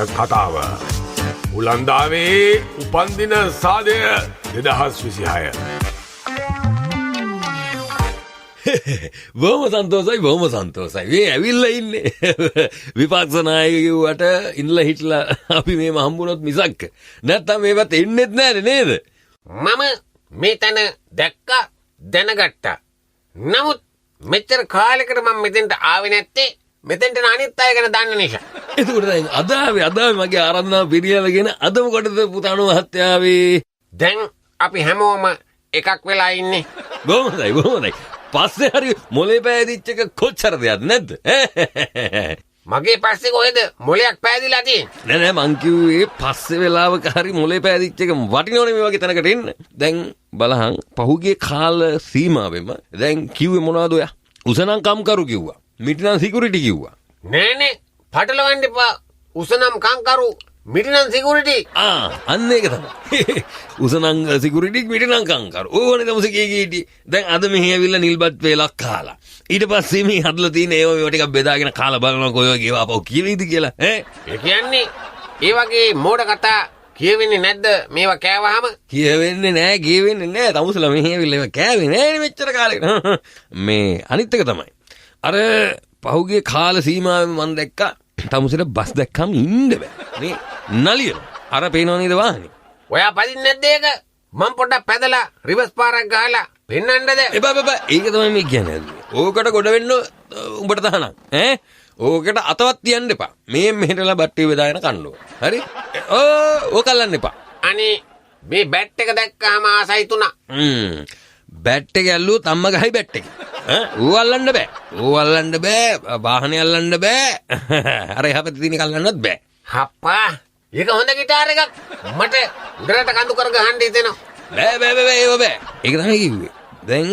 කතාව. හුලන්දාවේ උපන්දින සාදය 2026. බොහොම සන්තෝසයි, බොහොම සන්තෝසයි. මේ ඇවිල්ලා ඉන්නේ. විපක්ෂ නායක කිව්වට ඉඳලා හිටලා අපි මේම හම්බුනොත් මිසක් නැත්තම් මේවත් එන්නෙත් නෑනේ නේද? මම මේ තැන දැක්කා, දැනගත්තා. නමුත් මෙච්චර කාලෙකට මම මෙතෙන්ට ආවේ නැත්තේ මෙතෙන්ට එන අනිත් අය ගැන දන්න නිසා. එතකොට දැන් අද ආවේ, අද ආවේ මගේ ආරාධනාව පිළිඅරගෙන අද මොකටද පුතාණෝ මහත්තයා ආවේ? දැන් අපි හැමෝම එකක් වෙලා ඉන්නේ. බොහොම හොඳයි, බොහොම හොඳයි. පස්සේ හරි මොලේ පෑදිච්ච එක කොච්චර දෙයක්ද නැද්ද? මගේ පස්සේ කොහෙද මොලයක් පෑදිලා තියෙන්නේ? නෑ නෑ, මං කිව්වේ පස්සේ වෙලාවක හරි මොලේ පෑදිච්ච එක වටිනවනේ මේ වගේ තැනකට එන්න. දැන් බලහන් පහුගිය කාල සීමාවෙම දැන් කිව්වේ මොනවද ඔයා? උසනම් කම්කරු කිව්වා. මිටිනම් සිකියුරිටි කිව්වා. නෑනේ, පටලවන්න එපා. උසනම් කම්කරු, මිටිනම් සිකියුරිටි. අන්න ඒක තමයි. උසනම් සිකියුරිටි, මිටිනම් කම්කරු. ඕවනේ තමයි කී කී හිටියේ. දැන් අද මෙහි ඇවිල්ලා නිල්බත් වේලක් කාලා. ඊට පස්සේ මේ හදලා තියෙන ඒවා මේවා ටිකක් බෙදාගෙන කාලා බලනවා කොයි වගේ ඒවා අපව කියවිද කියලා. ඈ? ඒ කියන්නේ ඒ වගේ මෝඩ කතා කියවෙන්නේ නැද්ද මේවා කෑවහම? කියවෙන්නේ නෑ, කියවෙන්නේ නෑ. තමුසලා මෙහි ඇවිල්ලා ඒවා කෑවේ නෑනේ මෙච්චර කාලෙකට. මේ අනිත් එක තමයි. අර පහුගිය කාල සීමාවෙම මං දැක්කා තමුසෙට බස් දැක්කම ඉන්න බෑ. නේ නලියන. අර පේනව නේද වාහනේ? ඔයා පදින්නේ නැද්ද ඒක? මං පොඩ්ඩක් පැදලා රිවර්ස් පාරක් ගහලා පෙන්නන්නද? එපා එපා. ඒක තමයි මේ කියන්නේ. ඕකට ගොඩ වෙන්න උඹට තහනම්. ඈ? ඕකට අතවත් තියන්න එපා. මේ මෙහෙටලා බට්ටිය බෙදාගෙන කන්න ඕන. හරි? ඕක අල්ලන්න එපා. අනේ මේ බැට් එක දැක්කහම ආසයි තුනා. බැට් එක ඇල්ලුවොත් අම්මා ගහයි බැට් එක. ඈ? ඌ අල්ලන්න බෑ. ඌ අල්ලන්න බෑ. වාහනේ අල්ලන්න බෑ. අර එහා පැත්තේ තියෙන එක අල්ලන්නත් බෑ. හප්පා. ඒක හොඳ ගිටාර් එකක්. මට උඩරට කඳු කර ගහන්න හිතෙනවා. බෑ බෑ බෑ බෑ, ඒව බෑ. ඒක තමයි කිව්වේ. දැන්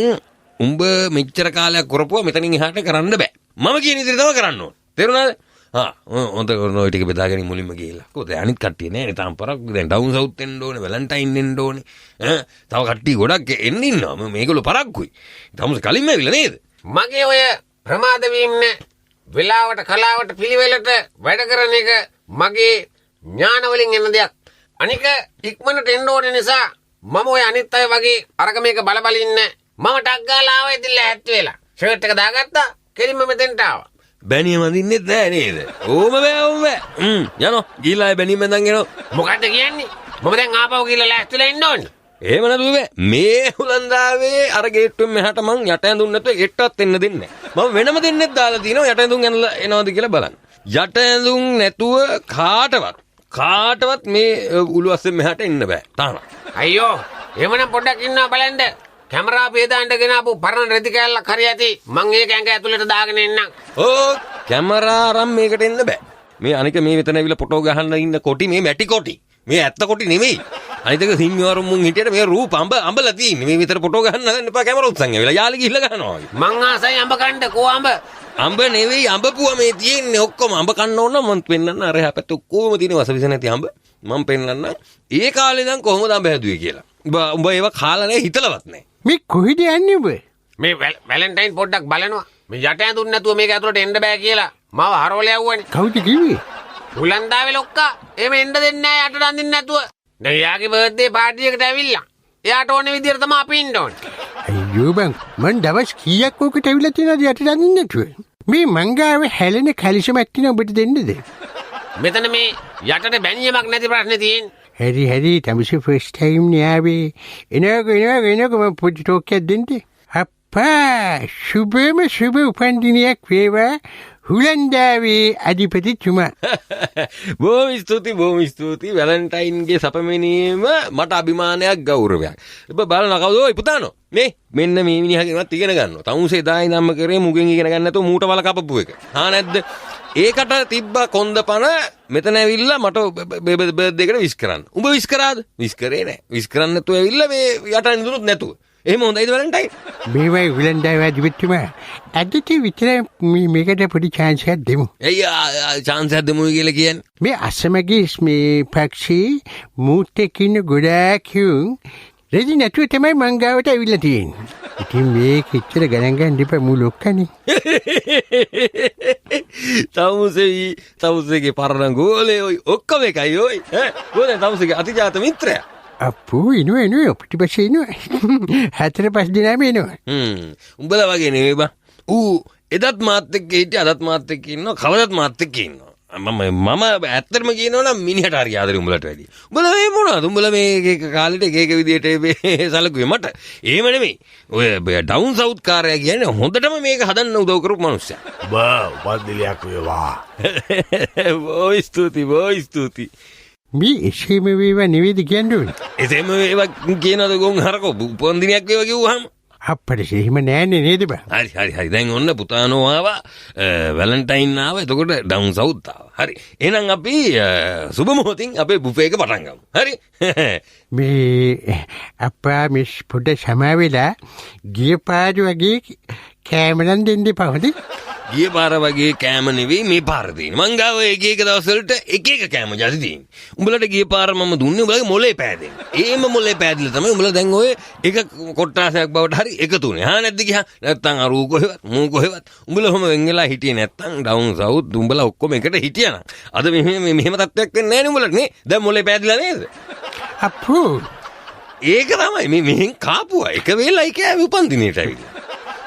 උඹ මෙච්චර කාලයක් කරපුවා මෙතනින් එහාට කරන්න බෑ. මම කියන විදිහට තමයි කරන්න ඕන. තේරුණාද? හොඳ කරන ඔය ටික බෙදාගෙන මුලින්ම ගිහිල්ලා. කොහොමද අනිත් කට්ටිය නෑනේ තාම පරක්කු. දැන් ඩවුන් සවුත් එන්න ඕනේ, වැලන්ටයින් එන්න ඕනේ. තව කට්ටිය ගොඩක් එන්න ඉන්නවා. මේගොල්ලෝ පරක්කුයි. තමුසේ කලින්ම ඇවිල්ලා නේද? මගේ ඔය ප්‍රමාද වීම නෑ. වෙලාවට කලාවට පිළිවෙලට වැඩ කරන එක මගේ ඥාන වලින් එන දෙයක්. අනික ඉක්මනට එන්න ඕනේ නිසා මම ඔය අනිත් අය වගේ අරක මේක බල බල ඉන්නේ. මම ටක් ගාලා ආවා ඉතින් ලෑස්ති වෙලා. ෂර්ට් එක දාගත්තා, කෙලින්ම මෙතෙන්ට ආවා. බැනිය මඳින්නෙත් නෑ නේද? ඕම බෑ, ඕම බෑ. යනවා. ගිහලා ආයේ බැනිය මඳන් එනවා. මොකද්ද කියන්නේ? මම දැන් ආපහු ගිහලා ලෑස්තිලා ඉන්න ඕනේ. එහෙම නැතුව බෑ. මේ හුලන්දාවේ අර ගේට්ටුවෙන් මෙහාට මං යට ඇඳුම් නැතුව ගේට්ටුවත් එන්න දෙන්නේ නෑ. මම වෙනම දෙන්නෙක් දාලා තිනවා යට ඇඳුම් ඇනලා එනවද කියලා බලන්න. යට ඇඳුම් නැතුව කාටවත් මේ උළු අස්සෙන් මෙහාට එන්න බෑ. තාම. අයියෝ, එහෙමනම් පොඩ්ඩක් ඉන්නවා බලන්න. කැමරා බේදාන්න ගෙන ආපු පරණ රෙදි කෑල්ලක් හරි ඇති. මං ඒක ඇඟ ඇතුළට දාගෙන එන්නම්. ඔව්, කැමරා අරන් මේකට එන්න බෑ. මේ අනික මේ මෙතන ඇවිල්ලා ෆොටෝ ගහන්න ඉන්න කොටි මේ මැටි කොටි. මේ ඇත්ත කොටි නෙමෙයි. අනිත් එක සිංහවරුන් මුන් හිටියට මේ රූප අඹලා තියෙන්නේ. මේ විතර ෆොටෝ ගහන්න හදන්න එපා කැමරා උත්සන් ඇවිල්ලා. යාළි ගිහිල්ලා ගහනවා වගේ. මං ආසයි අඹ කන්න. කෝ අඹ? අඹ නෙවෙයි, අඹ පුව මේ තියෙන්නේ ඔක්කොම. අඹ කන්න ඕන නම් මං පෙන්නන්න. අර එහා පැත්තේ ඔක්කොම තියෙන වසවිස නැති අඹ. මං පෙන්නන්න. ඒ කාලේ ඉඳන් කොහොමද අඹ හැදුවේ කියලා. උඹ ඒවා කාලා නෑ, හිතලවත් නෑ. මේ කොහෙද යන්නේ උඹ? මේ වැලන්ටයින් පොඩ්ඩක් බලනවා. මේ යට ඇඳුම් නැතුව මේක ඇතුළට එන්න බෑ කියලා මාව හරවල යවුවනේ. කවුද කිව්වේ? හුලන්දාවේ ලොක්කා එහෙම එන්න දෙන්නේ නෑ යටට අඳින්න නැතුව. දැන් එයාගේ බර්ත්ඩේ පාටි එකට ඇවිල්ලා එයාට ඕන විදියට තමයි අපි ඉන්න ඕනේ. අයියෝ බං, මං දවස් කීයක් ඕකට ඇවිල්ලා තියෙනවද යටට අඳින්න නැතුව? මේ මං ගාව හැලෙන කලිසමක් තියෙන ඔබට දෙන්නද? මෙතන මේ යටට බැනියමක් නැති ප්‍රශ්නේ තියෙන්නේ. හරි හරි, තමුසේ ෆස්ට් ටයිම් නේ ආවේ. එනකෝ එනකෝ එනකෝ මං පොඩි ටෝක් එකක් දෙන්න. අප්පා, සුබම සුබ උපන්දිනයක් වේවා හුලන්දාවේ අධිපතිතුමා. බොහොම ස්තුතියි, බොහොම ස්තුතියි. වැලන්ටයින්ගේ සපමෙනීම මට අභිමානයක්, ගෞරවයක්. ඔබ බලන කවුද ඔය පුතානෝ? මේ මෙන්න මේ මිනිහගෙන්වත් ඉගෙන ගන්නවා. තමුසේ එදා ඉඳන්ම කරේ මුගෙන් ඉගෙන ගන්න නැතුව මූට වල කපපු එක. හා නැද්ද? ඒකට තිබ්බ කොන්දපණ මෙතන ඇවිල්ලා මට බර්ත්ඩේ එකට විශ් කරන්න. උඹ විශ් කරාද? විශ් කරේ නෑ. විශ් කරන්න නැතුව ඇවිල්ලා මේ යට ඇඳුනුත් නැතුව. එහෙම හොඳයිද වැලන්ටයින්? මේවයි හුලන්දාවේ අධිපතිතුමා. අදට විතර මේකට පොඩි චාන්ස් එකක් දෙමු. ඇයි චාන්ස් එකක් දෙමු කියලා කියන්නේ? මේ අසමගි මේ පක්ෂී මූත් එක්ක ඉන්න ගොඩාක් උන් රෙදි නැතුව තමයි මං ගාවට ඇවිල්ලා තියෙන්නේ. ඉතින් මේක ඉච්චර ගණන් ගන්න එපා මූ ලොක්කනේ. තමුසෙයි තමුසේගේ පරණ ගෝලේ ඔයි ඔක්කොම එකයි ඔයි. ඈ කොහොමද තමුසේගේ අතිජාත මිත්‍රයා? අප්පු එනවා එනවා පිටිපස්සේ එනවා. 4-5 දිනම එනවා. උඹලා වගේ නෙවෙයි බං. ඌ එදත් මාත් එක්ක හිටියා, අදත් මාත් එක්ක ඉන්නවා, කවදත් මාත් එක්ක ඉන්නවා. මම ඇත්තටම කියනවා නම් මිනිහට හරි ආදරේ උඹලට වැඩිය. උඹලා මේ මොනවද? උඹලා මේ එක එක කාලෙට එක එක විදියට මේ සැලකුවේ මට. එහෙම නෙමෙයි. ඔය ඩවුන් සවුත් කාරයා කියන්නේ හොඳටම මේක හදන්න උදව් කරපු මනුස්සයා. ඔබ උපන්දිනයක් වේවා. බොහොම ස්තුතියි, බොහොම ස්තුතියි. මේ එසේම වේවා නෙවෙයිද කියන්න ඕනේ? එසේම වේවා කියනවද ගොන් හරකෝ? උපන්දිනයක් වේවා කිව්වහම. අප්පට එහෙම නෑනේ නේද බං? හරි හරි හරි. දැන් ඔන්න පුතානෝ ආවා, වැලන්ටයින් ආවා, එතකොට ඩවුන් සවුත් ආවා. හරි. එහෙනම් අපි සුබ මොහොතින් අපේ බුෆේ එක පටන් ගමු. හරි. මේ අප්පා මිස් පොඩ සමා වෙලා ගිය පාර වගේ කෑම නම් දෙන්න එපා හොඳේ. ගිය පාර වගේ කෑම නෙවෙයි මේ පාර දෙන්නේ. මං ගාව එක එක දවස් වලට එක එක කෑම ජාති තියෙන්නේ. උඹලට ගිය පාර මම දුන්නේ උඹලගේ මොලේ පෑදෙන්න. ඒම මොලේ පෑදිලා තමයි උඹලා දැන් ඔය එක කොට්ටාසයක් බවට හරි එකතු වුනේ. හා නැද්ද ගියා? නැත්තම් අර ඌ කොහෙවත් මූ කොහෙවත් උඹලා ඔහම වෙන් වෙලා හිටියේ නැත්තම් ඩවුන් සවුත් උඹලා ඔක්කොම එකට හිටියා නම් අද මෙහෙම මෙහෙම තත්ත්වයක් වෙන්නේ නැහැ නේ උඹලට නේ. දැන් මොලේ පෑදිලා නේද? අප්පු ඒක තමයි මේ මෙහෙන් කාපුවා. එක වේලයි කෑවේ උපන්දිනේට ඇවිල්ලා.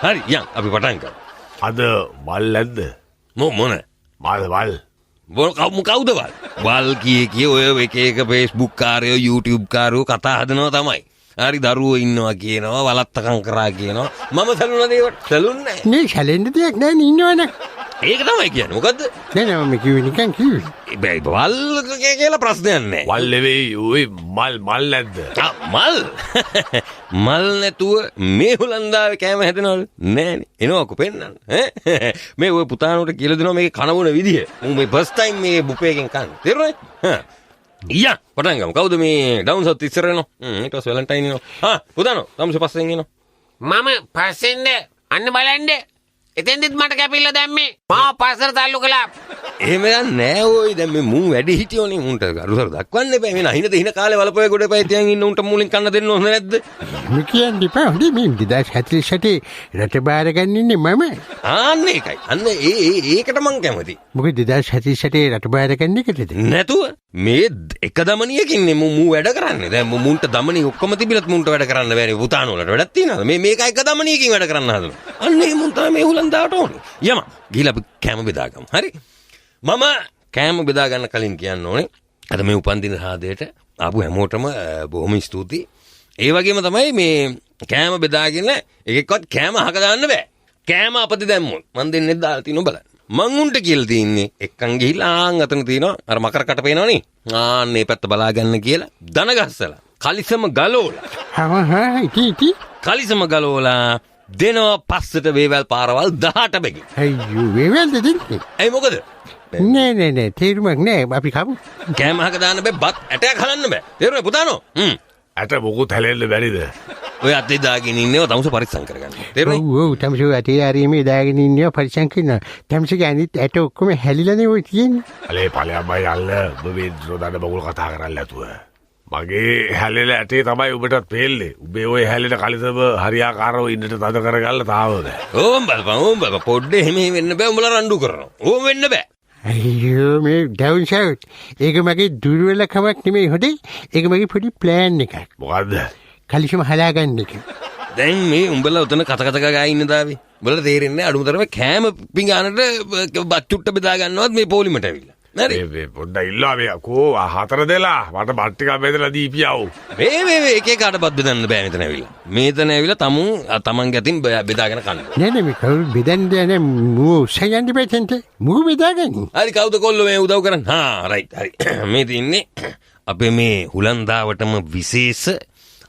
හරි යන් අපි පටන් ගමු. අද වල් නැද්ද? මොන? මල් වල්. කවුද වල්? වල් කිය කිය ඔය එක එක Facebook කාරයෝ YouTube කාරයෝ කතා හදනවා තමයි. හරි දරුවෝ ඉන්නවා කියනවා, වලත්තකම් කරා කියනවා. මම සැලුණා දේවට සැලුන්නේ නැහැ. නේ සැලෙන්න දෙයක් නෑ නේ ඉන්නවනේ. ඒක තමයි කියන්නේ. මොකද්ද? නෑ නෑ මම කිව්වේ නිකන් කිව්වේ. බෑ වල් කියලා ප්‍රශ්නයක් නෑ. වල් නෙවෙයි ඔය මල් මල් නැද්ද? ආ මල්. මල් නැතුව මේ හුලන්දාවේ කෑම හැදෙනවද? නෑනේ. එනවකෝ පෙන්නන්න. ඈ මේ ඔය පුතානෝට කියලා දෙනවා මේක කන බොන විදිය. මූ මේ ෆස්ට් ටයිම් මේ බුෆේ එකෙන් කන්නේ. තේරුණාද? හා. ඊයා පටන් ගමු. කවුද මේ ඩවුන් සවුත් ඉස්සර එනවා? ඊට පස්සේ වැලන්ටයින් එනවා. හා පුතානෝ තමසේ පස්සෙන් එනවා. මම පස්සෙන්ද අන්න බලන්න. එතෙන්දිත් මට කැපිල්ල දැම්මේ. මාව පස්සට තල්ලු කළා. එහෙම නෑ ඔය දැන් මේ මුන් වැඩි හිටියෝනේ මුන්ට අරුසර දක්වන්න එපා. මේ නහින දෙහින කාලේ වලපොය ගොඩ එපා තියන් ඉන්න උන්ට මුලින් කන්න දෙන්න ඕන නැද්ද? එහෙම කියන්න එපා. හොඳේ මේ 2048 රට බාර ගන්න ඉන්නේ මම. ආන්න ඒකයි. අන්න ඒ ඒ ඒකට මං කැමති. මොකද 2048 රට බාර ගන්න එකටද? නැතුව මේ එක දමනියකින් නේ මූ වැඩ කරන්නේ. දැන් මුන්ට දමනිය ඔක්කොම තිබිලත් මුන්ට වැඩ කරන්න බෑනේ. පුතාන වලට වැඩක් තියනවද? මේ මේක එක දමනියකින් වැඩ කරන්න හදනවා. අන්න ඒ මුන් තමයි මේ හුලන්දාවට ඕනේ. යම ගිහලා අපි කෑම බෙදාගමු. හරි. මම කෑම බෙදා ගන්න කලින් කියන්න ඕනේ අද මේ උපන්දින සාදයට ආපු හැමෝටම බොහොම ස්තුතියි. ඒ වගේම තමයි මේ කෑම බෙදාගෙන එකෙක්වත් කෑම අහක දාන්න බෑ. කෑම අපතේ දැම්මොත් මං දෙන්නේ දාලා තිනු බලන්න. මං උන්ට කියලා තින්නේ එක්කන් ගිහිල්ලා ආන් අතන තියෙනවා අර මකර කට පේනවනේ. ආන් මේ පැත්ත බලා ගන්න කියලා දන ගස්සලා කලිසම ගලෝලා. හා හා ඉති ඉති කලිසම ගලෝලා දෙනවා පස්සට වේවැල් පාරවල් 18 බැගින්. අයියෝ වේවැල්ද දෙන්නේ? ඇයි මොකද? නෑ නෑ නෑ තේරුමක් නෑ අපි කමු. කෑම අහක දාන්න බෑ, බත් ඇටයක් හලන්න බෑ. තේරුණා පුතානෝ? ඇට මොකුත් හැලෙන්න බැරිද? ඔය අතේ දාගෙන ඉන්නේව තමුසේ පරිස්සම් කරගන්න. තේරුණා? ඔව් ඔව් තමුසේ අතේ හරියම දාගෙන ඉන්නේව පරිස්සම් කරනවා. තමුසේගේ අනිත් ඇට ඔක්කොම හැලිලානේ ඔය තියෙන්නේ. අලේ ඵලයන් බයි අල්ල ඔබ මේ නොදන්න බගුල් කතා කරන්නේ නැතුව. මගේ හැලෙන ඇටේ තමයි ඔබටත් පේන්නේ. උඹේ ඔය හැලෙන කලිසම හරියාකාරව ඉන්නට තද කරගන්න තාම බෑ. ඕම් බලපන් ඕම් බලපන් පොඩ්ඩේ එහෙම එහෙම වෙන්න බෑ. උඹලා රණ්ඩු කරනවා. ඕම් වෙන්න බෑ. අයියෝ මේ ඩවුන් සවුත් ඒක මගේ දුර්වලකමක් නෙමෙයි හොඳේ. ඒක මගේ පොඩි ප්ලෑන් එකක්. මොකද්ද? කලිසම හලාගන්න එක. දැන් මේ උඹලා උතන කත කත ගා ඉන්න දාවේ. උඹලා තේරෙන්නේ නැහැ අඩුම තරමේ කෑම පිඟානට බත් චුට්ට බෙදා ගන්නවත් මේ පොලිමට ඇවිල්ලා. හරි. මේ පොඩ්ඩක් ඉල්ලුවා මේ කෝ හතර දෙලා මට බත් ටිකක් බෙදලා දීපියව. මේ මේ මේ එක එකාට බත් බෙදන්න බෑ මෙතන ඇවිල්ලා. මෙතන ඇවිල්ලා තමුන් තමන්ගේ අතින් බෙදාගෙන කන්න. නෑ නෑ මේ කවුරු බෙදන්න නෑ මුව උස්සන් යන්න බෑ තෙන්ට. මුව බෙදාගන්න. හරි කවුද කොල්ලෝ මේ උදව් කරන්නේ? හා රයිට් හරි. මේ තින්නේ අපේ මේ හුලන්දාවටම විශේෂ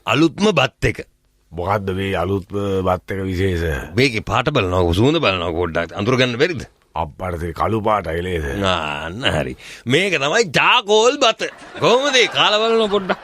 අලුත්ම බත් එක. මොකද්ද මේ අලුත්ම බත් එක විශේෂ? මේකේ පාට බලනවා සුවඳ බලනවා පොඩ්ඩක් අඳුර ගන්න බැරිද? අප්පට කළු පාටයි නේද? අන්න හරි. මේක තමයි චාකෝල් බත. කොහොමද ඒ කාලා බලන්න පොඩ්ඩක්.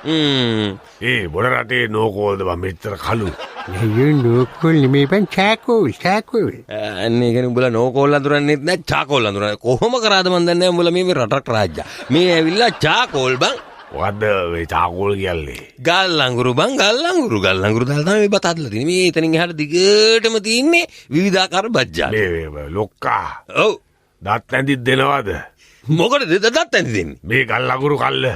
ඒ මොන රටේ නෝකෝල්ද බං මෙච්චර කළු? අයියෝ නෝකෝල් නෙමෙයි බං චාකෝල් චාකෝල්. අන්න ඒ කියන්නේ උඹලා නෝකෝල් අඳුරන්නේත් නෑ චාකෝල් අඳුරන්නේ. කොහොම කරාද මන් දන්නේ නෑ උඹලා මේ රටක් රාජ්‍ය. මේ ඇවිල්ලා චාකෝල් බං. මොකද්ද මේ චාකෝල් කියන්නේ? ගල් අඟුරු බං, ගල් අඟුරු, ගල් අඟුරු දාලා තමයි මේ බත හදලා තියෙන්නේ. මේ එතනින් එහාට දිගටම තියෙන්නේ විවිධාකාර බත් ජාති. මේ ලොක්කා. ඔව්. දත් ඇඳිත් දෙනවද? මොකටද දත් ඇඳි දෙන්නේ? මේ ගල් අඟුරු කල්ල.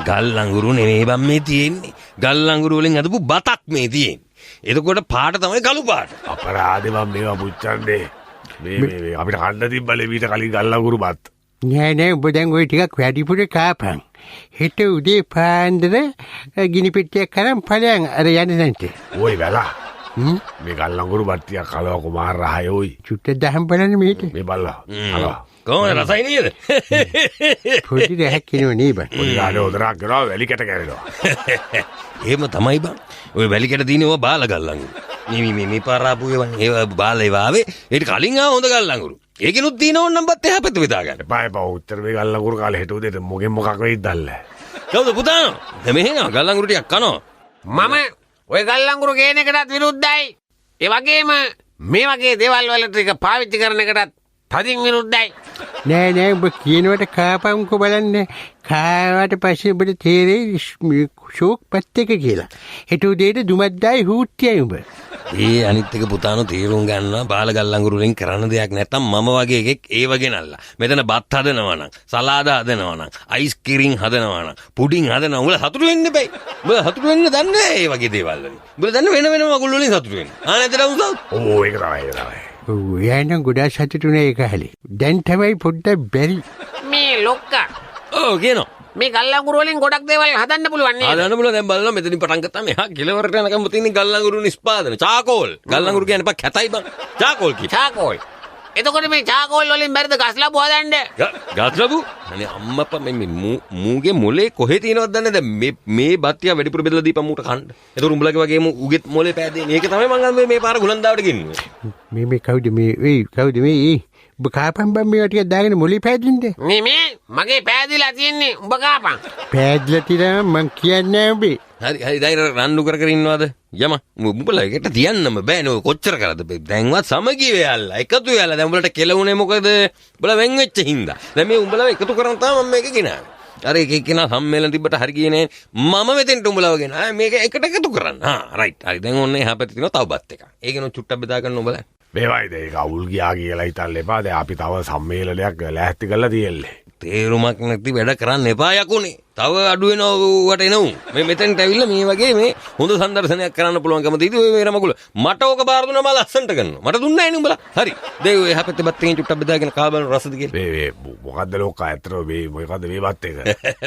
ගල් අඟුරු නෙමෙයි බං මේ තියෙන්නේ. ගල් අඟුරු වලින් හදපු බතක් මේ තියෙන්නේ. එතකොට පාට තමයි කළු පාට. අපරාධේ බං මේවා පුච්චන්නේ. මේ මේ අපිට කන්න තිබ්බලේ මීට කලින් ගල් අඟුරු බත්. නෑ නෑ, උඹ දැන් ඔය ටිකක් වැඩිපුර කාපන්. හෙට උදේ පාන්දර ගිනි පෙට්ටියක් අරන් ඵලයන් අර යන්න නැන්ට. ඔය වැලා. මේ ගල් අඟුරු බත් ටිකක් කලව කුමාර රහය ඔයි. චුට්ටක් දහම් බලන්න මෙහෙට. මේ බලලා. කලව. කොහොමද රසයි නේද? පොඩි රහක් එනවා නේ බං. පොඩි ගානේ උදරක් කරනවා වැලි කැට කැරෙනවා. එහෙම තමයි බං. ඔය වැලි කැට තියෙන ඒවා බාල ගල් අඟුරු. මේ මේ මේ පාර ආපු ඒවා ඒවා බාල ඒවා ආවේ. ඊට කලින් ආව හොඳ ගල් අඟුරු. ඒකෙනුත් තියෙන ඕන නම් බත් එහා පැත්ත බෙදා ගන්න. එපා එපා උත්තර මේ ගල් අඟුරු කාලේ හෙට උදේට මොකෙන් මොකක් වෙයිද දන්නේ. කවුද පුතානෝ? දැන් මෙහෙ එනවා ගල් අඟුරු ටිකක් කනවා. මම ඔය ගල් අඟුරු ගේන එකටත් විරුද්ධයි. ඒ වගේම මේ වගේ දේවල් වලට එක පාවිච්චි කරන එකටත් තදින් විරුද්ධයි. නෑ නෑ, ඔබ කියනවට කාපන්කෝ බලන්න. කාවට පස්සේ ඔබට තේරෙයි ෂෝක් පත් එක කියලා. හෙට උදේට දුමක් දායි හූට්ටියයි උඹ. ඒ අනිත් එක පුතානෝ තේරුම් ගන්නවා බාල ගල් අඟුරු වලින් කරන්න දෙයක් නැත්තම් මම වගේ එකෙක් ඒව ගෙනල්ලා. මෙතන බත් හදනවා නම්, සලාද හදනවා නම්, අයිස් ක්‍රීම් හදනවා නම්, පුඩින් හදනවා උඹලා සතුටු වෙන්න එපා. උඹලා සතුටු වෙන්න දන්නේ නෑ ඒ වගේ දේවල් වලින්. උඹලා දන්නේ වෙන වෙනම මගුල් වලින් සතුටු වෙන්න. ආ නැත්නම් උසස්. ඔව් ඒක තමයි ඒක තමයි. ඔව් එයා නම් ගොඩාක් සතුටු නේ ඒක හැලේ. දැන් තමයි පොඩ්ඩක් බැරි. මේ ලොක්කා. ඔව් කියනවා. මේ ගල් අඟුරු වලින් ගොඩක් දේවල් හදන්න පුළුවන් නේද? හදන්න පුළුවන්. දැන් බලනවා මෙතනින් පටන් ගත්තාම එහා කෙළවරට යනකම් තියෙන ගල් අඟුරු නිෂ්පාදන. චාකෝල්. ගල් අඟුරු කියන්නේ පා කැතයි බං. චාකෝල් කිය. චාකෝල්. එතකොට මේ චාකෝල් වලින් බැරිද ගස් ලැබු හදන්න? ගස් ලැබු? අනේ අම්මපා මේ මූගේ මොලේ කොහෙ තියෙනවද දන්නේ දැන් මේ මේ බත් ටික වැඩිපුර බෙදලා දීපන් මූට කන්න. එතකොට උඹලගේ වගේම උගෙත් මොලේ පෑදෙන්නේ. ඒක තමයි මං මේ පාර ගුලන්දාවට ගෙන්නුවේ. මේ මේ කවුද මේ ඒ කවුද මේ ඒ උඹ කාපන් බං මේවා ටිකක් දාගෙන මොලේ පෑදින්න. මේ මේ මගේ පෑදිලා තියෙන්නේ උඹ කාපන්. පෑදිලා තියෙනවා මං කියන්නේ නෑ උඹේ. හරි හරි දැන් රණ්ඩු කර කර ඉන්නවද? යම උඹලා එකට තියන්නම බෑනේ ඔය කොච්චර කරද දැන්වත් සමගි වෙයල්ලා එකතු වෙයල්ලා දැන් උඹලට කෙලුනේ මොකද? උඹලා වෙන් වෙච්ච හින්දා. දැන් මේ උඹලව එකතු කරන් තමයි මම මේක ගෙනාවේ. අර එක එක්කෙනා සම්මේලන තිබ්බට හරි ගියේ නෑ. මම මෙතෙන්ට උඹලව ගෙනාවේ මේක එකට එකතු කරන්න. හා රයිට් හරි දැන් ඔන්න එහා පැත්තේ තියෙනවා තව බත් එකක්. ඒකෙන් චුට්ටක් බෙදා ගන්න උඹලා. මේවයි දැන් ඒක අවුල් ගියා කියලා හිතන්න එපා. දැන් අපි තව සම්මේලනයක් ලෑස්ති කරලා තියෙන්නේ. තේරුමක් නැති වැඩ කරන්න එපා යකුනේ. තව අඩු වෙනවා වට එනවු. මේ මෙතෙන්ට ඇවිල්ලා මේ වගේ මේ හොඳ සංදර්ශනයක් කරන්න පුළුවන්කම තියෙදි ඔය මේ රමගුල. මට ඕක බාර දුන්නා මම ලස්සනට කරනවා. මට දුන්නේ නෑනේ උඹලා. හරි. දැන් ඔය එහා පැත්තේ බත් එකෙන් චුට්ටක් බෙදාගෙන කා බලන රසද කියලා. මේ මේ මොකද්ද ලෝකා ඇත්තටම මේ මොකද්ද මේ බත් එක?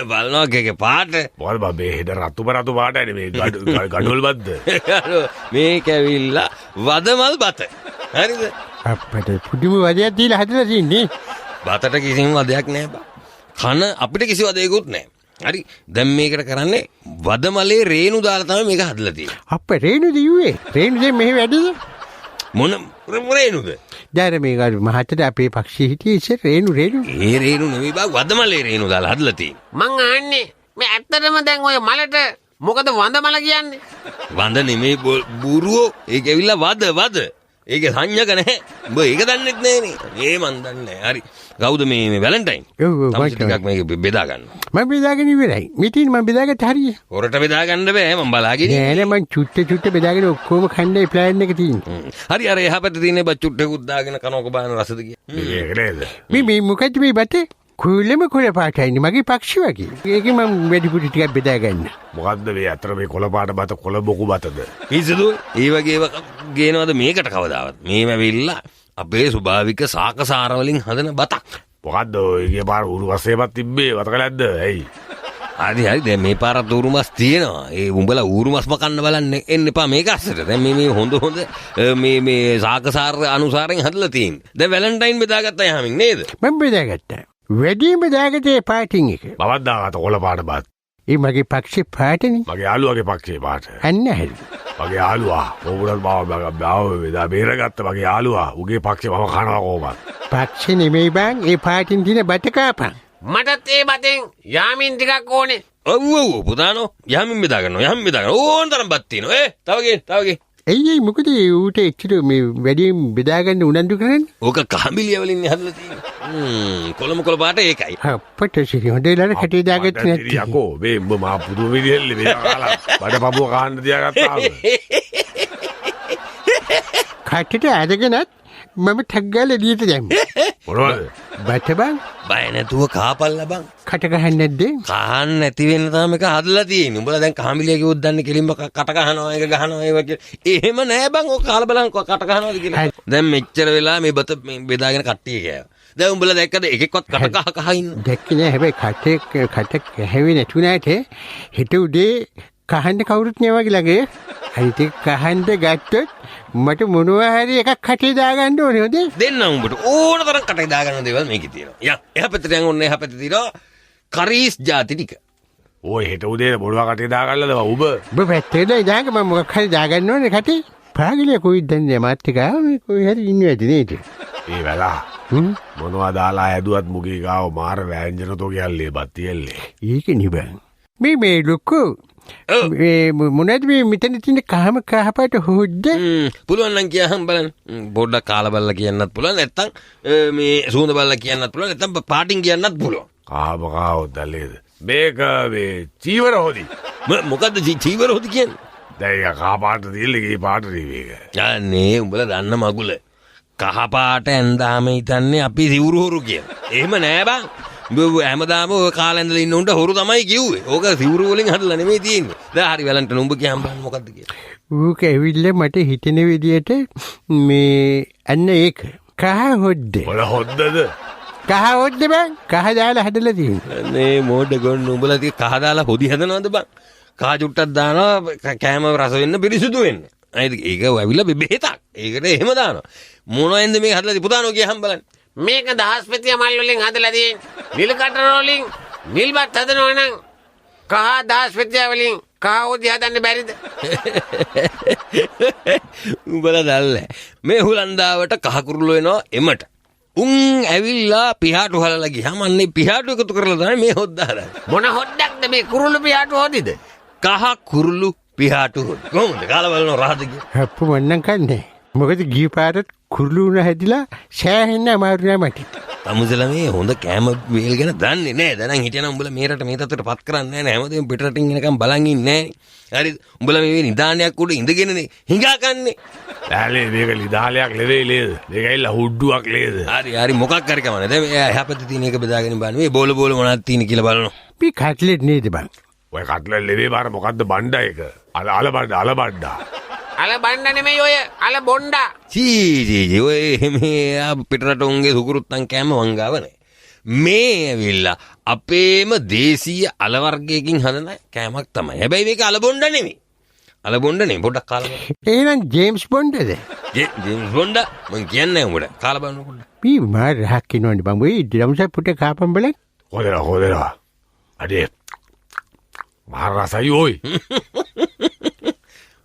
බලනවා කේකේ පාට. මොකද්ද බං මේ හෙට රතුම රතු පාටයිනේ මේ ගඩොල් බත්ද? මේක ඇවිල්ලා වදමල් බත. හරිද? අප්පට පුදුම වදයක් දීලා හදලා තින්නේ. බතට කිසිම වදයක් නෑ බං. කන අපිට කිසි වදයකුත් නෑ. හරි. දැන් මේකට කරන්නේ වදමලේ රේණු දාලා තමයි මේක හදලා තියෙන්නේ. අප්ප රේණු දිව්වේ. රේණු දැන් මෙහෙ වැඩිද? මොන රේණුද? දැන් මේක මහත්තයා අපේ පක්ෂී හිටියේ ඉස්සර රේණු රේණු. ඒ රේණු නෙවෙයි බං වදමලේ රේණු දාලා හදලා තියෙන්නේ. මං අහන්නේ මේ ඇත්තටම දැන් ඔය මලට මොකද වඳ මල කියන්නේ? වඳ නෙමෙයි බුරුවෝ. ඒක ඇවිල්ලා වද වද. ඒක සංඥක නැහැ. උඹ ඒක දන්නෙත් නෑනේ. ඒ මන් දන්නේ නෑ. හරි. කවුද මේ මේ වැලන්ටයින්? ඔව් ඔව් තම ටිකක් මේක බෙදා ගන්න. මම බෙදාගෙන ඉවරයි. මෙතින් මම බෙදාගත්ත හරිය. හොරට බෙදා ගන්න බෑ මම බලාගෙන නෑ නෑ මං චුට්ට චුට්ට බෙදාගෙන ඔක්කොම කන්නයි ප්ලෑන් එක තියෙන්නේ. හරි අර එහා පැත්තේ තියෙන බත් චුට්ටකුත් දාගෙන කනෝක බලන රසද කියලා. මේක නේද? මේ මේ මොකද්ද මේ බත? කුලෙම කොළ පාටයිනේ මගේ පක්ෂි වගේ. ඒක මම වැඩිපුර ටිකක් බෙදා ගන්න. මොකද්ද මේ අතර මේ කොළ පාට බත කොළ බොකු බතද? පිස්සුද? ඒ වගේ ඒවා ගේනවද මේකට කවදාවත්? මේව ඇවිල්ලා අපේ ස්වභාවික සාකසාර වලින් හදන බතක්. මොකද්ද ඔය ගිය පාර උරු වස්සේපත් තිබ්බේ මතක නැද්ද? ඇයි? හරි හරි දැන් මේ පාරත් ඌරු මස් තියෙනවා. ඒ උඹලා ඌරු මස්ම කන්න බලන්න එන්න එපා මේක අස්සට. දැන් මේ මේ හොඳ හොඳ මේ මේ සාකසාර අනුසාරයෙන් හදලා තියෙන්නේ. දැන් වැලන්ටයින් බෙදාගත්තා යහමින් නේද? මම බෙදාගත්තා. වැඩිම දාගත්තේ පාටින් එක. මමත් දාගත්ත කොළ පාට බත්. ඒ මගේ පක්ෂේ පාටනේ. මගේ යාළුවාගේ පක්ෂේ පාට. අන්න හරි. මගේ යාළුවා කොහොමද මාව බෙදා බේරගත්ත මගේ යාළුවා උගේ පක්ෂේ මම කනවා කොහොමද? පක්ෂේ නෙමෙයි බං ඒ පාටින් තියෙන බත කාපන්. මටත් ඒ බතෙන් යාමින් ටිකක් ඕනේ. ඔව් ඔව් පුතානෝ යහමින් බෙදා ගන්නවා යහමින් බෙදා ගන්නවා ඕන තරම් බත් තියෙනවා. ඒ තව ගේ තව ගේ. ඇයි මොකද ඌට එච්චර මේ වැඩියෙන් බෙදාගන්න උනන්දු කරන්නේ? ඕක කහමිලිය වලින් හදලා තියෙන්නේ. කොළම කොළ පාට ඒකයි. අප්පට සිරි හොඳ වෙලාවට කටේ දාගත්තේ නැති. යකෝ මේ උඹ මහා පුදුම විදිහෙල්ලේ මේ කාලා බඩ පපුව කහන්න තියාගත්තා. කටට අරගෙනත් මම ටක් ගාලා එළියට දැම්මා. මොනවද? බත බං. බය නැතුව කාපල්ලා බං. කට ගහන්නේ නැද්ද? කහන්න නැති වෙන්න තමයි මේක හදලා තියෙන්නේ. උඹලා දැන් කහමිලිය කිව්වොත් දන්නේ කෙලින්ම කට ගහනවා ඒක ගහනවා ඒ වගේ. එහෙම නෑ බං. ඔක කාලා බලන්න කට ගහනවද කියලා. දැන් මෙච්චර වෙලා මේ බත මේ බෙදාගෙන කට්ටිය කෑවා. දැන් උඹලා දැක්කද එකෙක්වත් කට කහ කහ ඉන්න? දැක්කේ නෑ. හැබැයි කට කැහැවේ නැතුණාට හෙට උදේ කහන්න කවුරුත් නෑ වගේ ළඟ. අනිත් එක කහන්න ගත්තොත් මට මොනවා හරි එකක් කටේ දාගන්න ඕනේ හොඳේ. දෙන්න උඹට ඕන තරම් කටේ දාගන්න දේවල් මේකේ තියෙනවා. යන් එහා පැත්තට යන්, ඔන්න එහා පැත්තේ තියෙනවා කරීස් ජාති ටික. ඔය හෙට උදේ මොනවා කටේ දාගන්නද බං උඹ? උඹ පැත්තේ දාගන්න මම මොකක් හරි දාගන්න ඕනේ කටේ. පාගලිය කොයිද දන්නේ මාත් එක ආවේ කොයි හරි ඉන්නවා ඇති නේද? ඒ වෙලා මොනවා දාලා හැදුවත් මුගේ ගාව මාර වෑංජන තෝගයල්ලේ බත් තියෙල්ලේ. ඒක නේ බං. මේ මේ ලොකු මේ මොනවද මේ මෙතන තියෙන කහම කහපාට හොද්ද? පුළුවන් නම් කියහම් බලන්න. පොඩ්ඩක් කාලා බලලා කියන්නත් පුළුවන්, නැත්තම් මේ සුවඳ බලලා කියන්නත් පුළුවන්, නැත්තම් පාටින් කියන්නත් පුළුවන්. කහම කහ හොද්ද නේද? මේක මේ චීවර හොදි. මොකද්ද චීවර හොදි කියන්නේ? දැන් ඒක කහ පාට තියෙන්නේ, ඒ පාට නේ මේක. අනේ උඹලා දන්න මගුල. කහ පාට ඇඳාම හිතන්නේ අපි සිවුරු හොරු කියලා. එහෙම නෑ බං. උඹ හැමදාම ඔය කාලා ඇඳලා ඉන්න උන්ට හොරු තමයි කිව්වේ. ඕක සිවුරු වලින් හදලා නෙමෙයි තියෙන්නේ. දැන් හරි වැලන්ටන් උඹ කියහම් බලන්න මොකද්ද කියලා. ඌක ඇවිල්ලා මට හිතෙන විදියට මේ අන්න ඒක කහ හොද්ද. මොන හොද්දද? කහ හොද්ද බං. කහ දාලා හදලා තියෙන්නේ. අනේ මෝඩ ගොන්න උඹලා ඉතින් කහ දාලා හොදි හදනවද බං? කහ චුට්ටක් දානවා කෑම රස වෙන්න පිරිසිදු වෙන්න. අනිත් ඒක ඇවිල්ලා බෙහෙතක්. ඒකට එහෙම දානවා. මොනවෙන්ද මේක හදලා පුතානෝ කියහම් බලන්න. මේක දහස්පතිය මල් වලින් හදලා තියෙන්නේ. නිල් කටර වලින් නිල්බත් හදනවා නම් කහ දහස්පතිය වලින් කහ හොදි හදන්න බැරිද? උඹලා දන්නේ මේ හුලන්දාවට කහ කුරුල්ලෝ එනවා එමට. උන් ඇවිල්ලා පිහාටු හලලා ගියාම අන්නේ පිහාටු එකතු කරලා තමයි මේ හොද්ද හදන්නේ. මොන හොද්දක්ද මේ කුරුල්ලු පිහාටු හොදිද? කහ කුරුල්ලු පිහාටු හොදි. කොහොමද කාලා බලන රහද කියලා? හප්පු මන්නම් කන්නේ. මොකද ගිය පාරත් කුරුළු උණ හැදිලා සෑහෙන්න අමාරු නෑ මට. තමුසෙලා මේ හොඳ කෑම වේල් ගැන දන්නේ නෑ. දැන් හිටියනම් උඹලා මේ රට මේ තත්ත්වයට පත් කරන්නේ නෑ. හැමදේම පිට රටින් එනකම් බලන් ඉන්නේ නෑ. හරි උඹලා මේ නිදානයක් උඩ ඉඳගෙනනේ හිඟා කන්නේ. ඈලේ මේක නිදාලයක් නෙවෙයි නේද? මේක ඇවිල්ලා හුඩ්ඩුවක් නේද? හරි හරි මොකක් හරි කමන්නේ. දැන් මේ එහා පැත්තේ තියෙන එක බෙදාගෙන බලන්න. මේ බෝල බෝල මොනවද තියෙන කියලා බලනවා. මේ කට්ලට් නේද බං? ඔය කට්ලට් නෙවෙයි බාර මොකද්ද බණ්ඩා එක? අල අල බණ්ඩා අල බණ්ඩා. අල බණ්ඩා නෙමෙයි ඔය අල බොණ්ඩා. චී චී චී ඔය මේ පිටරට උන්ගේ සුකුරුත්තන් කෑම මං ගාව නෑ. මේ ඇවිල්ලා අපේම දේශීය අල වර්ගයකින් හදන කෑමක් තමයි. හැබැයි මේක අල බොණ්ඩා නෙමෙයි. අල බොණ්ඩා නෙමෙයි පොඩ්ඩක් කාලා බලන්න. එහෙනම් ජේම්ස් බොණ්ඩද? ජේම්ස් බොණ්ඩා මං කියන්නේ උඹට. කාලා බලන්න පොඩ්ඩක්. මේ මාර රහක් එනවනේ බං. ඔය දම්ස පුට කාපම් බලන්න. හොදලා හොදලා. අඩේ මාර රසයි ඔයි.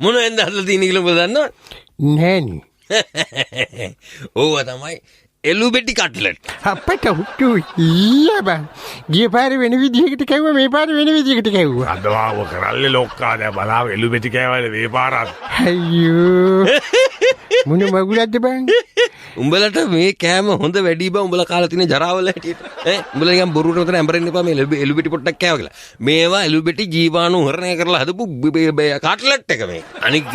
මොන වෙන්ද හදලා තියෙන්නේ කියලා උඹ දන්නවද? නෑනේ. ඕවා තමයි එළුබෙටි කට්ලට්. අපට හුට්ටු ඊයා බං. ගිය පාරේ වෙන විදිහකට කැව්වා මේ පාරේ වෙන විදිහකට කැව්වා. අදවාව කරල්ලේ ලොක්කා දැන් බලාව එළුබෙටි කෑවනේ මේ පාරත්. අයියෝ. මොන මගුලක්ද බං? උඹලට මේ කෑම හොඳ වැඩි බං. උඹලා කාලා තියෙන ජරාවල හැටියට. ඈ උඹලා නිකන් බොරුවට උතන ඇඹරෙන්න එපා මේ එළුබෙටි පොට්ටක් කෑවා කියලා. මේවා එළුබෙටි ජීවාණු හරණය කරලා හදපු කට්ලට් එක මේ. අනික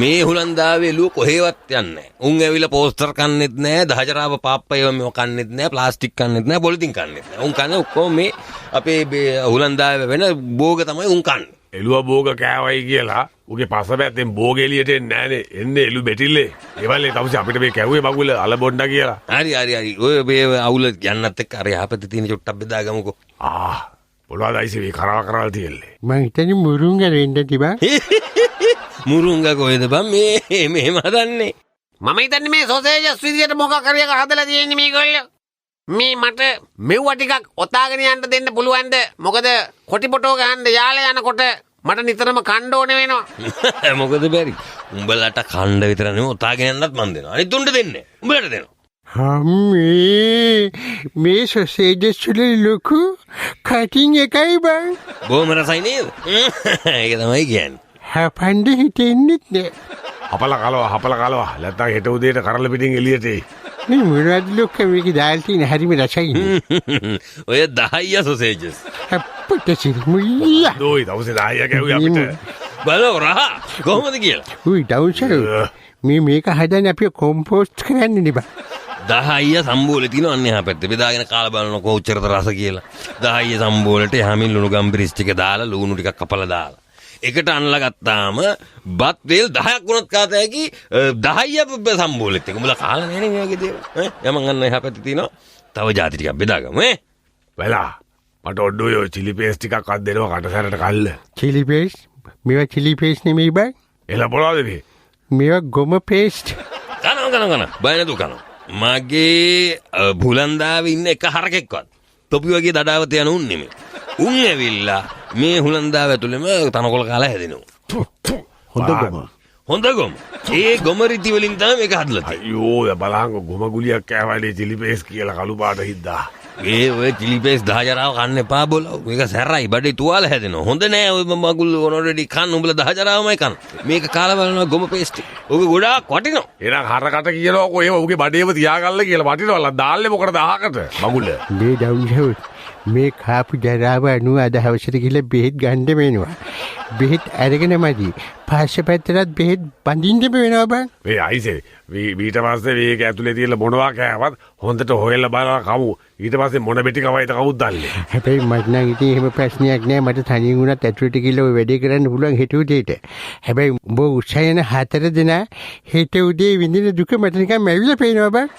මේ හුලන්දාවේ එළුව කොහේවත් යන්නේ නෑ. උන් ඇවිල්ලා පෝස්ටර් කන්නෙත් නෑ, දහජරාව පාප්ප ඒවා මේවා කන්නෙත් නෑ, ප්ලාස්ටික් කන්නෙත් නෑ, පොලිතින් කන්නෙත් නෑ. උන් කන්නේ ඔක්කොම මේ අපේ හුලන්දාවේ වෙන භෝග තමයි උන් කන්නේ. එළුව භෝග කෑවයි කියලා උගේ පසපැත්තෙන් භෝග එළියට එන්නේ නෑනේ. එන්නේ එළු බෙටිල්ලේ. ඒවල්ලේ තවුසේ අපිට මේ කැව්වේ මගුල අල බොණ්ඩා කියලා. හරි හරි හරි. ඔය මේ අවුල යන්නත් එක්ක අර යහපැත්තේ තියෙන චුට්ටක් බෙදාගමුකෝ. ආ මොනවද අයිසේ මේ කරවල් කරවල් තියෙන්නේ? මං හිතන්නේ මුරුංග වෙන්න තිබා. මුරුංග කොහෙද බං මේ මෙහෙම හදන්නේ? මම හිතන්නේ මේ සොසේජස් විදියට මොකක් හරි එකක් හදලා තියෙන්නේ මේගොල්ලෝ. මේ මට මෙව්ව ටිකක් ඔතාගෙන යන්න දෙන්න පුළුවන්ද? මොකද කොටි පොටෝ ගහන්න යාලා යනකොට මට නිතරම කණ්ඩ ඕන වෙනවා. මොකද බැරි? උඹලට කණ්ඩ විතර නෙමෙයි ඔතාගෙන යන්නත් මං දෙනවා. අනිත් උන්ට දෙන්නේ. උඹලට දෙනවා. අම්මේ මේ සොසේජස් වල ලොකු කටින් එකයි බං. බොහොම රසයි නේද? ඒක තමයි කියන්නේ. හපන්න හිතෙන්නෙත් නෑ. හපලා කලවා හපලා කලවා. නැත්තම් හෙට උදේට කරල පිටින් එළියට එයි. මේ මොනවද ලොක්ක මේක දාලා තියෙන හරිම රසයිනේ. ඔය 10 සොසේජස්. අප්පට සිරිමුయ్య. දෝයි දවසේ 10 කැව්වේ අපිට. බලව රහ කොහොමද කියලා. උයි දවසේ මේ මේක හදන්නේ අපි කොම්පෝස්ට් කරන්නේ නේ බං. 10 සම්බෝලේ තියෙනවා අන්න එහා පැත්තේ. බෙදාගෙන කාලා බලන කොච්චරද රස කියලා. 10 සම්බෝලේට එහාමින් ලුණු ගම්බිරිස් ටික දාලා ලුණු ටිකක් කපලා දාලා. එකට අනලා ගත්තාම බත් වේල් 10ක් වුණත් කාත හැකි 10 සම්බෝලෙත් එක. උඹලා කාලා නෑනේ මේ වගේ දේවල්. ඈ යමන් අන්න එහා පැත්තේ තියෙනවා. තව ජාති ටිකක් බෙදාගමු ඈ. වෙලා මට ඔඩ්ඩෝ ඔය චිලි පේස්ට් ටිකක් අත් දෙනවා කටසැරට කල්ල. Chile paste? මේවා චිලි පේස්ට් නෙමෙයි බං. එළ මොනවද මේ? මේවා ගොම පේස්ට්. කනවා කනවා කනවා. බය නැතුව කනවා. මගේ හුලන්දාවේ ඉන්න එක හරකෙක්වත් තොපි වගේ දඩාවත යන උන් නෙමෙයි. උන් ඇවිල්ලා මේ හුලන්දාව ඇතුළෙම තනකොළ කාලා හැදෙනවා. හොඳ ගොම. හොඳ ගොම. ඒ ගොම රිටි වලින් තමයි මේක හදලා තියෙන්නේ. අයියෝ දැන් බලහන්කො ගොම ගුලියක් කෑවනේ චිලි පේස්ට් කියලා කළු පාට හින්දා. ඒ ඔය චිලි පේස්ට් 10 ජරාව කන්න එපා බොලව්. මේක සැරයි බඩේ තුවාල හැදෙනවා. හොඳ නෑ ඔය මගුල් ඔනොරෙඩි කන්න උඹලා 10 ජරාවමයි කන්න. මේක කාලා බලනවා ගොම පේස්ට් එක. ඔක ගොඩාක් වටිනවා. එහෙනම් හරකට කියනවා කො ඒව උගේ බඩේම තියාගන්න කියලා වටිනවා. දාල්ලේ මොකටද අහකට මගුල. මේ ඩවුන් මේ කාපු ජරාව අනුව අද හවසට ගිහලා බෙහෙත් ගන්න වෙනවා. බෙහෙත් අරගෙන මදි. පස්සේ පැත්තටත් බෙහෙත් බඳින්න වෙනවා බං. මේ අයිසේ ඊට පස්සේ මේක ඇතුලේ තියෙන මොනවා කෑවත් හොඳට හොයලා බලලා කමු. ඊට පස්සේ මොන බෙටි කවයිද කවුද දන්නේ. හැබැයි මට නම් ඉතින් එහෙම ප්‍රශ්නයක් නෑ. මට තනියෙන් වුණත් ඇතුලට ගිහලා ඔය වැඩේ කරන්න පුළුවන් හෙට උදේට. හැබැයි උඹ උත්සාහයන 4 දෙනා හෙට උදේ විඳින දුක මට නිකන් මැවිලා පේනවා බං.